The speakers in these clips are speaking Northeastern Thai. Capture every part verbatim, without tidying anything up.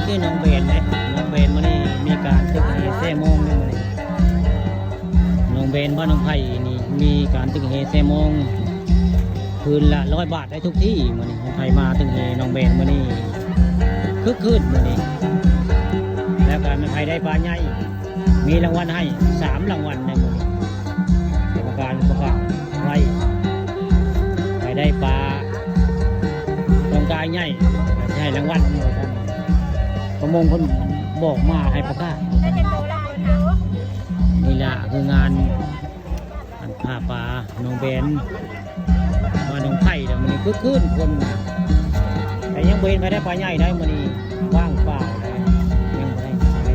คือหนองแบนเด้ หนองแบนมื้อนี้มีการตึกแห่แซ่โมงเด้มื้อนี้ หนองแบนบ้านหนองไผ่นี่มีการตึกแห่แซ่โมง คืนละร้อยบาทได้ทุกที่มื้อนี้ ไผมาตึกแห่หนองแบนมื้อนี้ คึกคืนมื้อนี้ แล้วก็ไผได้ปลาใหญ่ มีรางวัลให้สามรางวัลในมื้อนี้ กรรมการประกาศไว้ ไผได้ปลา ต้องกายใหญ่ ให้รางวัลหมู่ท่าน ประมงเพิ่นบอกมาให้ประกาศ นี่ล่ะคืองาน อันผ้าป่าหนองแบน ว่าหนองไผ่แล้วมื้อนี้คึกคืนคนนะ แต่ยังบ่เห็นไผได้ปลาใหญ่ได้มื้อนี้ ว่างเปล่าเลย ยังบ่ได้ปลาใหญ่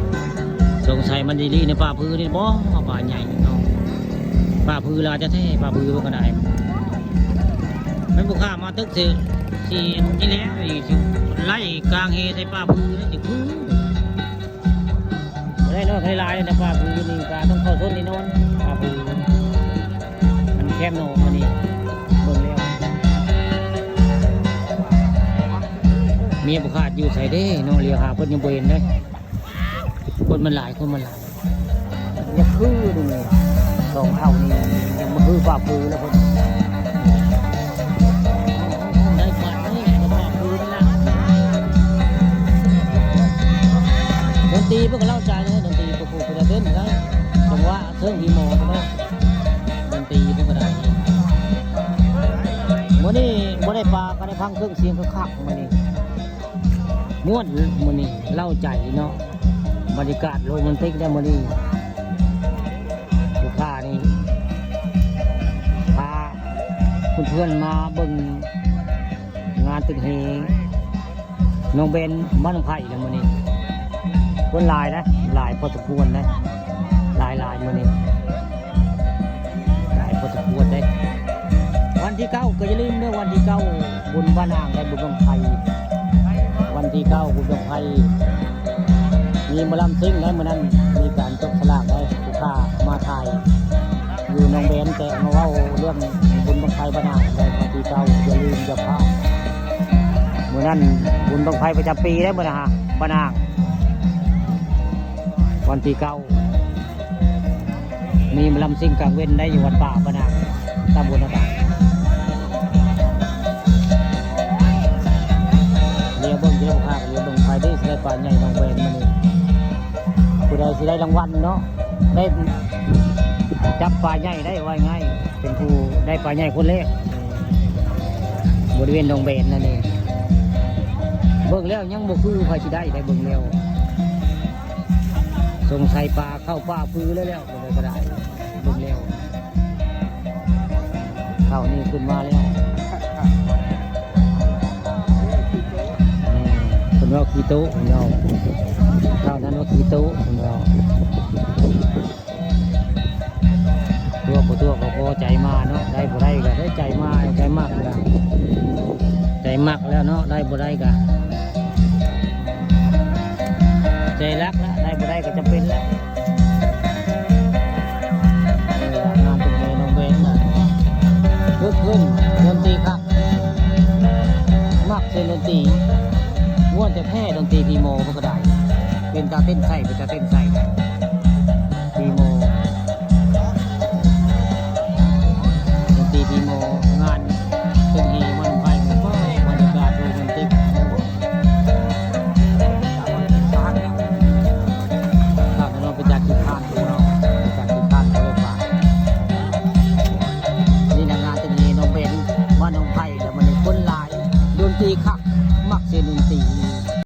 สงสัยมันดีๆในป่าพื้นนี่บ่ ปลาใหญ่เนาะ ป่าพื้นลาจะแท้ ป่าพื้นมันก็ได้ มันบ่ข้ามมาตึกสิ สินี่แหละ นี่สิไล่กลางแห่ใส่ป่าพื้นนี่สิคือ บ่ได้น้อย บ่ได้หลายเลยนะ ป่าพื้นนี่ก็ต้องเข้าชนนี่นอน ป่าพื้น มันแคบหน่อยมื้อนี้ เบิ่งแล้ว เมียบ่ขาดอยู่ไสเด้ น้องเหลียวหาเพิ่นยังบ่เห็นเด้ คนมันหลาย คนมันหลาย อย่าคือดูนี่ สองเท่านี่ยังบ่คือป่าพื้นแล้วเพิ่น ได้ก่อนนี่ก็ป่าพื้นแล้ว ดนตรีเพิ่นก็เล่าใจนะ ดนตรีเพิ่นก็จะเต้นได้ จังหวะเชิงพี่หมอก็ได้ ดนตรีเพิ่นก็ได้ มื้อนี้บ่ได้ปลาก็ได้ฟังเครื่องเสียงคักๆมื้อนี้ ม่วนมื้อนี้เล่าใจเนาะ บรรยากาศโรแมนติกได้มื้อนี้ ลูกค้านี่ พาเพื่อนๆมาเบิ่งงานตึกแห่ หนองแบนบ้านหนองไผ่แล้วมื้อนี้ คนหลายนะ หลายพอสมควรนะ หลายๆมื้อนี้ หลายพอสมควรเด้ วันที่เก้าก็อย่าลืมเด้อ วันที่เก้าบุญบ้านอ่างได้บุญบั้งไฟ วันที่เก้าบุญบั้งไฟ มีหมอลำซิ่งได้มื้อนั้น มีการจับสลากได้ ลูกค้ามาถ่าย อยู่หนองแบน แต่มาเว้าเรื่องบุญบั้งไฟบ้านอ่างได้ วันที่เก้าอย่าลืมอย่าพลาด มื้อนั้นบุญบั้งไฟประจำปีได้มื้อนะฮะ บ้านอ่าง วันที่เก้า มีหมอลำซิ่งกลางเว้นได้อยู่วัดป่าบ้านอ่าง ตำบลหน้าต่าง เดี๋ยวเบิ่ง เดี๋ยวพาไปเดี๋ยวเบิ่ง ไผได้สิได้ปลาใหญ่หนองแบนมื้อนี้ ผู้ใดสิได้รางวัลเนาะ ได้จับปลาใหญ่ได้ว่าง่าย เป็นผู้ได้ปลาใหญ่คนแรก บริเวณหนองแบนนั่นเอง เบิ่งแล้วยังบ่คือไผสิได้ได้เบิ่งแล้ว สงสัยปลาเข้าป่าพื้นแล้วแล้ว บ่ได้ก็ได้ เบิ่งแล้ว เท่านี้ขึ้นมาแล้ว อืม เพิ่นว่าขี้โต๊ะเนาะ เท่านั้นว่าขี้โต๊ะเนาะ ตัวบ่ตัวก็พอใจมาเนาะ ได้บ่ได้ก็ได้ใจมา ใจมักแล้ว ใจมักแล้วเนาะ ได้บ่ได้ก็ใจรักแล้ว ได้บ่ได้ก็จำเป็นแล้ว เออ งานเป็นไงน้องเบนน่ะ คึกคืน ดนตรีคัก มักเสียงดนตรี ม่วนแต่แพ้ดนตรีพีโมมันก็ได้ เป็นตาเต้นใส่ เป็นตาเต้นใส่ พีโม ดนตรีพีโม งานเป็นฮีมันไปมันก็บรรยากาศโรแมนติก ครับ เราไปจากขี้คร้านดูเนาะ ไปจากขี้คร้านก็เลยไป นี่นะงานเป็นฮีน้องเบน บ้านน้องไผ่ แล้วมันคนหลาย ดนตรีคัก